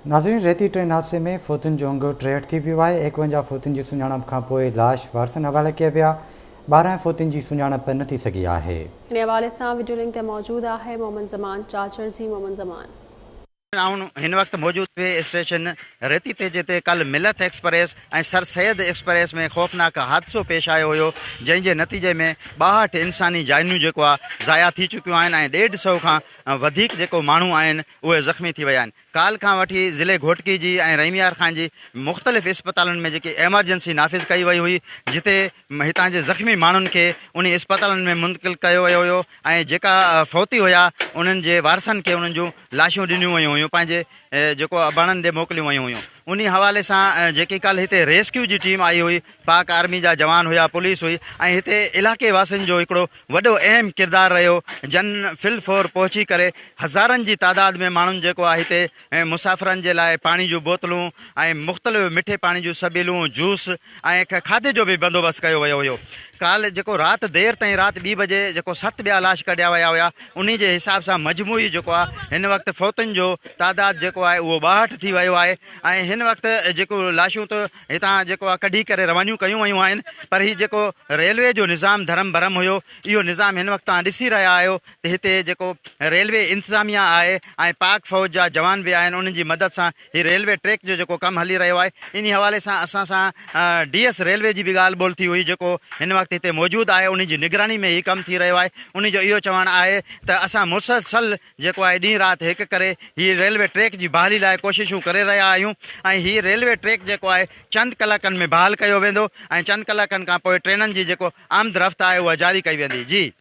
ناظرين ريتي ٽرين حادثي ۾ فوتين جو انگ 63 ٿي ويو آهي، 51 فوتين جي سڃاڻپ کانپوء لاش وارثن حوالي ڪيا ويا، 12 فوتين جي سڃاڻپ نه ٿي سگهي آهي. ان حوالي سان وڊيو لنڪ تي موجود آهي محمد زمان چاچڙ جي محمد زمان. آئون هن وقت موجود به اسٽيشن ريتي تي جتي ڪالهه ملت ايڪسپريس ۽ سر سيد ايڪسپريس ۾ خوفناڪ حادثو پيش آيو هيو جنهن جي نتيجي ۾ 62 انساني جانيون جيڪو آهي ضايع ٿي چڪيون آهن ۽ ڏيڍ سئو کان وڌيڪ جيڪو ماڻهو آهن اهي زخمي ٿي ويا آهن ڪالهه کان وٺي ضلعي گهوٽڪي جي ۽ رحيم يار خان جي مختلف اسپتالن ۾ جيڪي ايمرجنسي نافذ ڪئي وئي هئي جتي هتان جي زخمي ماڻهن کي انهي اسپتالن ۾ منتقل ڪيو ويو هيو ۽ جيڪا فوتي هيا انهن جي وارثن کي انهن جون لاشون ڏنيون ويون هيون پنهنجي جيڪو اباڻن ڏي موڪليون ويون هيون انهي حوالي سان جيڪي ڪالهه هتي ريسڪيو جي ٽيم آئي هئي پاڪ آرمي جا جوان هيا پوليس هئي ۽ هتي علائقي واسين جو هڪڙو وڏو اهم ڪردار رهيو جن فل فور پهچي ڪري هزارن جي تعداد ۾ ماڻهن جيڪو آهي هتي مسافرن جي لاء پاڻي جون بوتلون ۽ مختلف مٺي پاڻي جون سبيلون جوس ۽ کاڌي جو به بندوبست ڪيو ويو هيو. ڪالهه جيڪو رات دير تائين رات ٻي بجي جيڪو ست ٻيا لاش ڪڍيا ويا هيا انهي جي حساب سان مجموعي جيڪو آهي هن وقت فوتين جو تعداد جيڪو آهي اهو 62 ٿي ويو آهي ۽ هن وقت جيڪو لاشون ته هتان جيڪو آهي ڪڍي ڪري روانيون ڪيون ويون آهن پر هي جيڪو ريلوي جو نظام ڌرم ڀرم هيو اهو نظام هن وقت توهان ڏسي رهيا آهيو ته هتي جيڪو ريلوي انتظاميا آهي ۽ پاڪ فوج جا جوان به آهن انهن جي مدد سان هي ريلوي ٽريڪ جو جيڪو ڪم هلي رهيو آهي انهي حوالي سان اسان سان ڊي ايس ريلوي جي به ڳالهه ٻولهه ٿي هئي جيڪو هن وقت هتي موجود آهي انهي جي نگراني ۾ هي ڪم ٿي رهيو آهي انهي جو اهو چوڻ آهي ته اسان مسلسل جيڪو آهي ڏينهن رات هڪ ڪري هي ريلوي ٽريڪ جي بحالي لاء ڪوششون ڪري رهيا آهيون ۽ هي ريلوي ٽريڪ جيڪو آهي چند ڪلاڪن ۾ بحال ڪيو ويندو ۽ چند ڪلاڪن کان پوء ٽرينن جي جيڪو آمد رفت آهي اها جاري ڪئي ويندي جي.